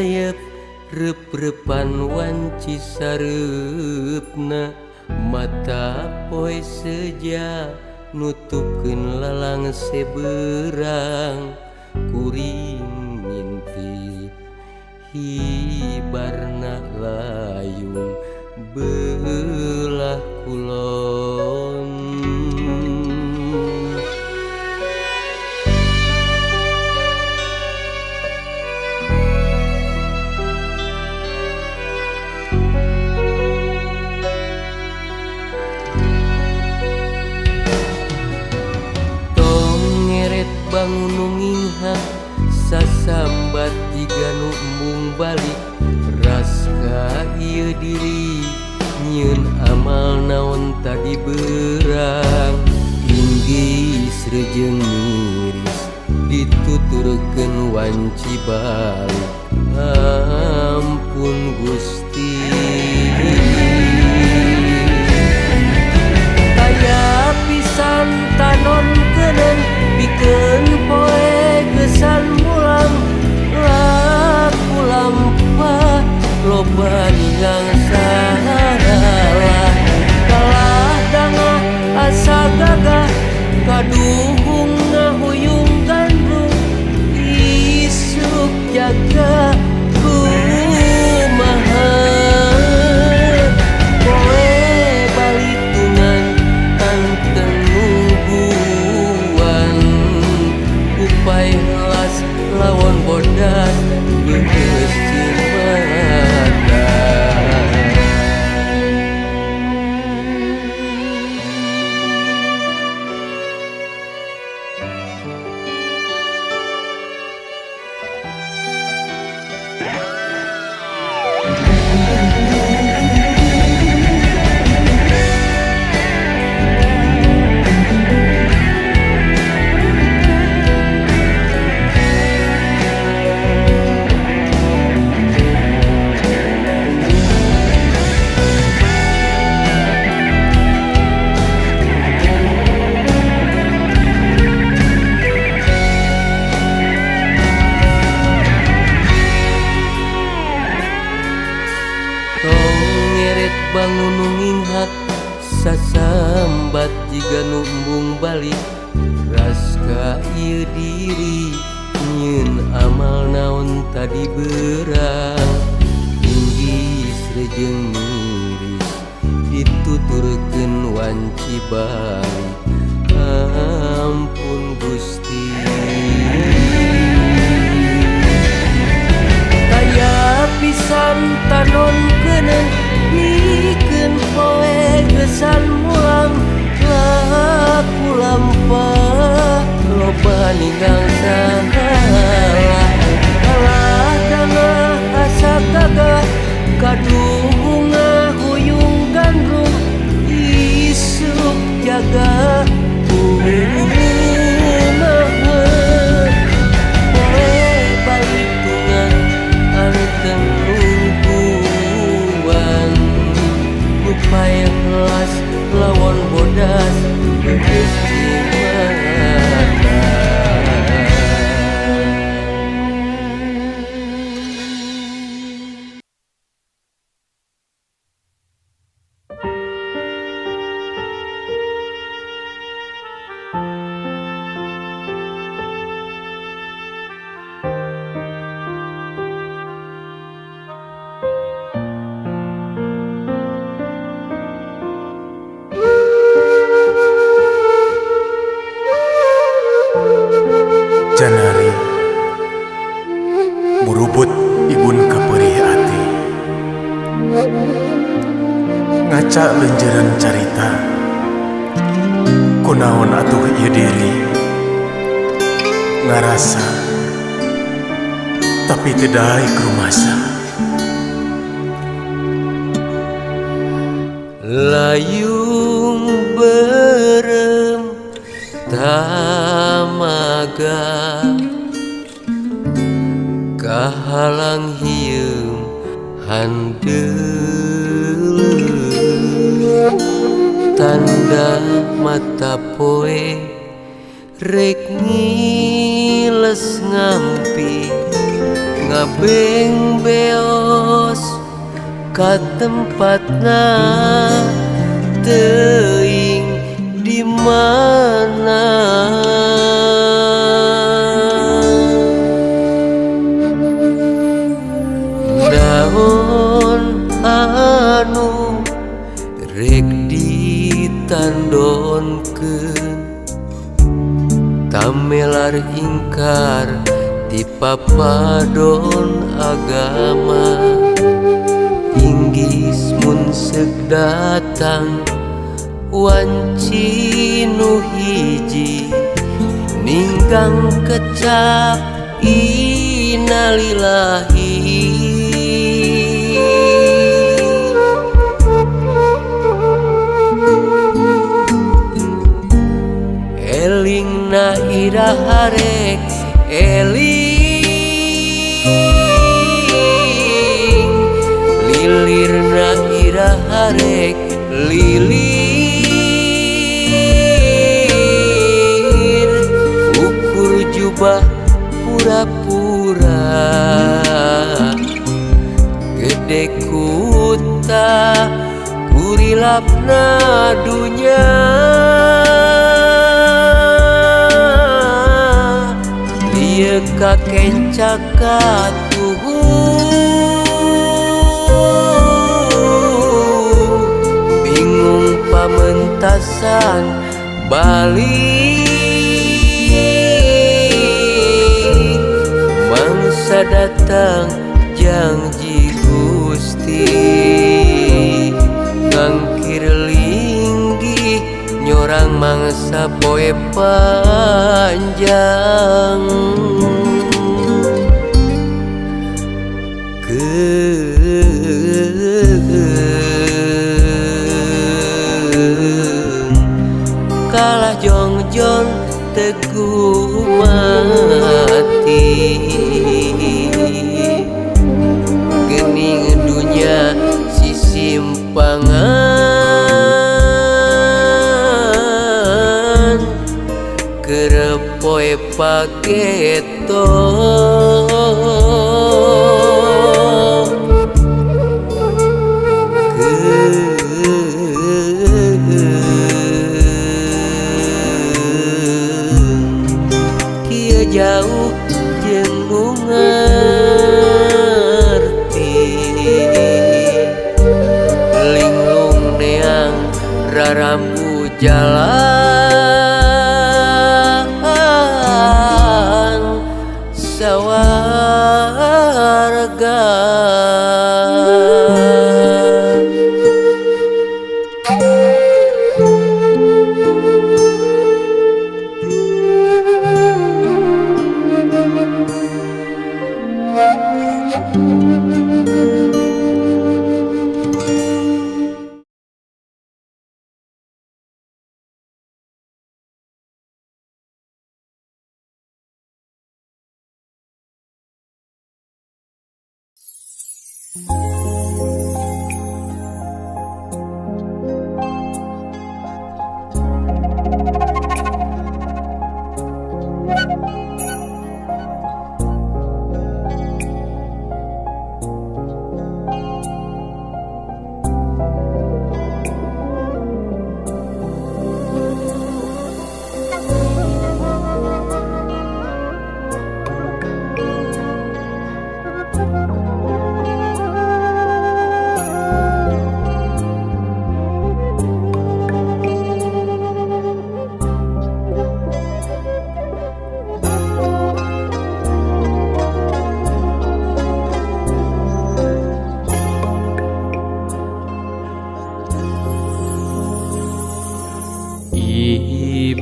leyep rep-repan wanci sareupna mata poe seja nutupkeun lalang seberang kuring ngintip hibarna layung belah kulon. Tong ngeret bangun nu nginghak sasambat jiga nu embung balik raska ieu diri nyieun amal naon tadi berang inggis rejeung miris dituturkeun wanci balik ampun Gusti. Taya pisan tanon keuneun pikeun poe gesan mulang laku lampah loba ninggang salah kalah dangah asa gagah kaduhung ngahuyung gandrung isuk jaga kumaha poe balitungan anteng nungguan upay helas lawon bodas beukeus cimata. Bangun nu nginghak sasambat jiga nu embung balik raska ieu diri nyieun amal naon tadi berang inggis rejeung miris dituturkeun wanci balik ampun Gusti. Taya pisan tanon keuneun pikeun poe gesan mulang laku lampah loba ninggang salah kalah dangah asa gagah kaduhung ngahuyung gandrung isuk jaga kumaha poe balitungan anteng nungguan upaya helas lawon bodas beukeus cimata. Janari murubut ibun kaperih ati ngaca lenjeran carita kunaon atuh ieu diri ngarasa tapi teu daek rumasa. Layung berem tamaga kahalang hieum handeuleum tanda mata poe rek ngiles ngampi. Ngabeng beos ka tempatna teuing di mana. Naon anu rek ditandonkeun, tamelar ingkar ti papadon agama. Inggis mun seuk datang wanci nu hiji, ninggang kecap innalillahi. Eling na iraha rek eling, lilirna iraha rek lilir. Ukur jubah pura-pura gede kuta kurilapna dunya. Lieu kakenca katuhu bingung pamentasan balik. Mangsa datang janji Gusti, ngangkir linggih nyorang mangsa poe panjang. Kalah jongjon teguh mati, gening dunya sisimpangan kerepoe paketo. Kieu jauh jeung nu ngarti, linglung neang rarambu jalan sawarga.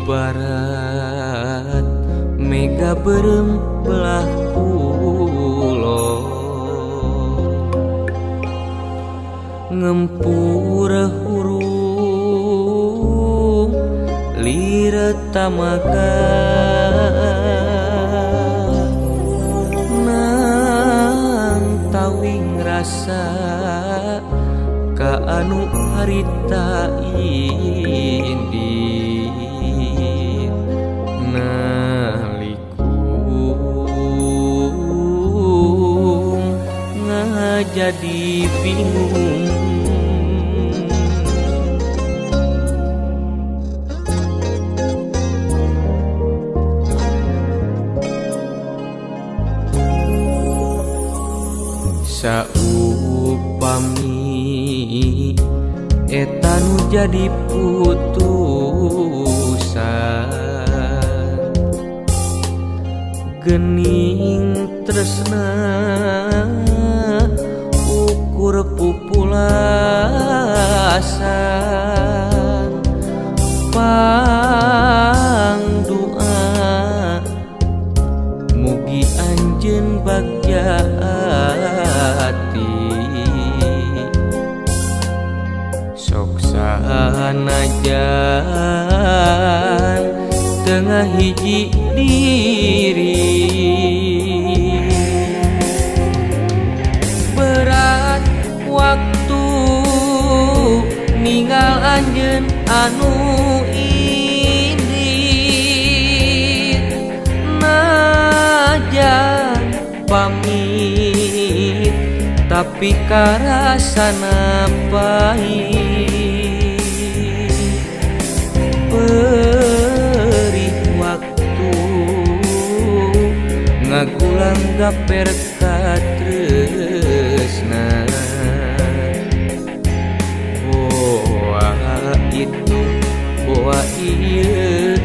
Ibarat mega berem belah kulon, ngempur hurung liret tamaga. Nang tawing rasa ka anu harita indi naliku. jadi bingung. Saupami eta nu jadi putusan, gening tresna ukur pupulasan. Pangdua mugi anjeun bagja ati, sok sanajan tengah hiji diri. Berat waktu ninggal anjeun anu indit, najan pamit tapi karasana pahit. Perih waktu ngagulang gaper katresna, boa itu boa ieu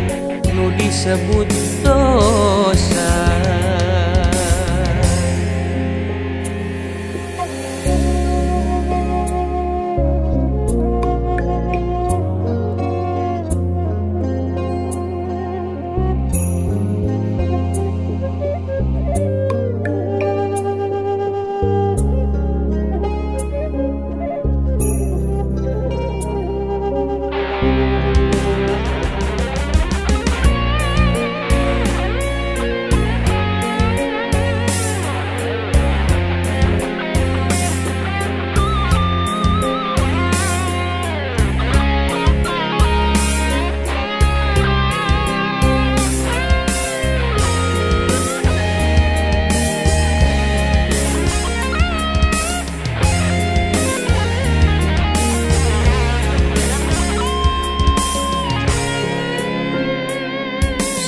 nu disebut dosa.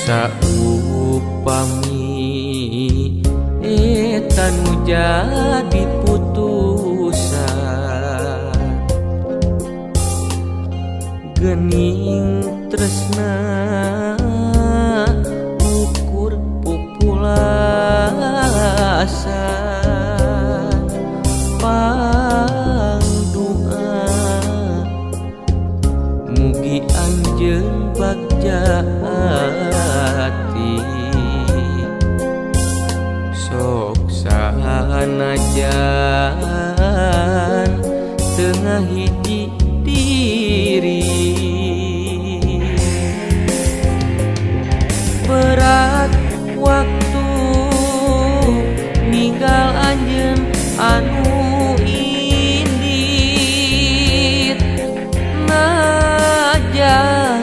Saupami eta nu jadi putusan, gening tresna ukur pupulasan. Pangdua mugi anjeun bagja ati, sok sanajan tengah hiji diri. Berat waktu ninggal anjeun anu indit, najan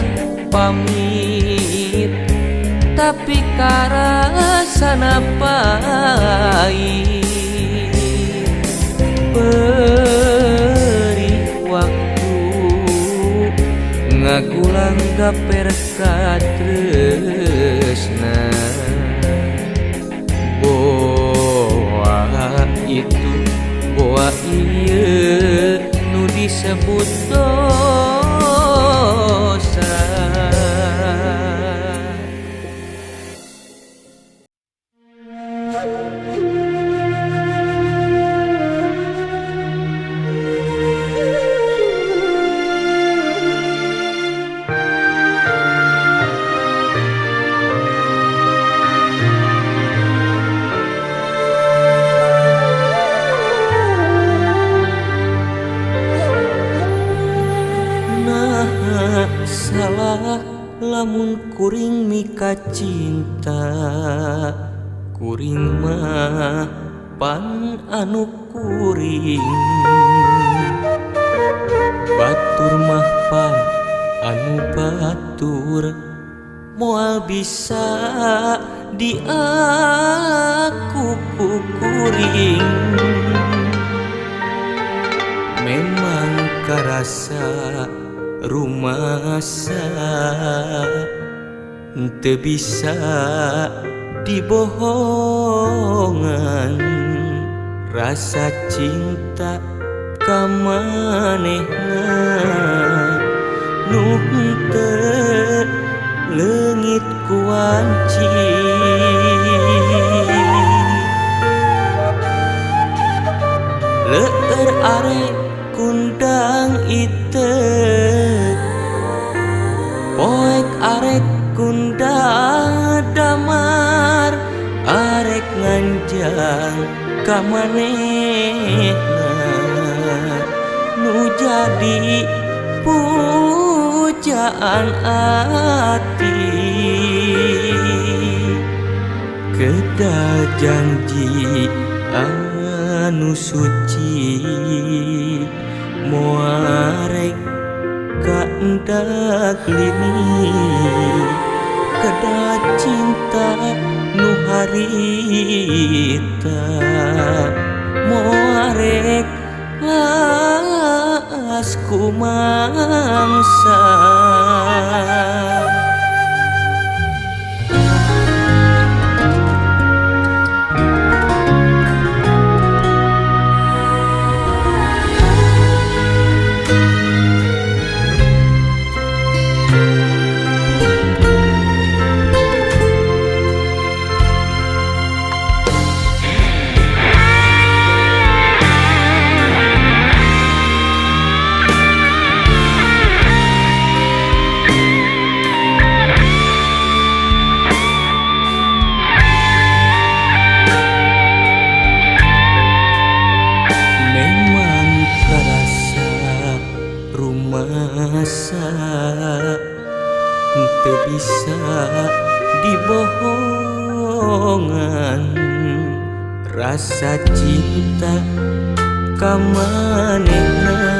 pamit tapi karasana pahit. Perih waktu ngagulang gaper katresna, boa itu boa ieu nu disebut dosa. Salah lamun kuring mika cinta, kuring mah pan anu kuring, batur mah pan anu batur, moal bisa diaku ku kuring. Memang karasa rumasa teu bisa dibohongan. Rasa cinta ka manehna nu henteu leungit ku wanci. Leueur arek kundang iteuk, poek arek kundang damar, arek nganjang ka manehna nu jadi pujaan ati. Kedah janji anu suci moarek kaendak lini, kedah cinta nu harita moarek laas kumangsa. Memang karasa rumasa teu bisa dibohongan. Rasa cinta ka manehna.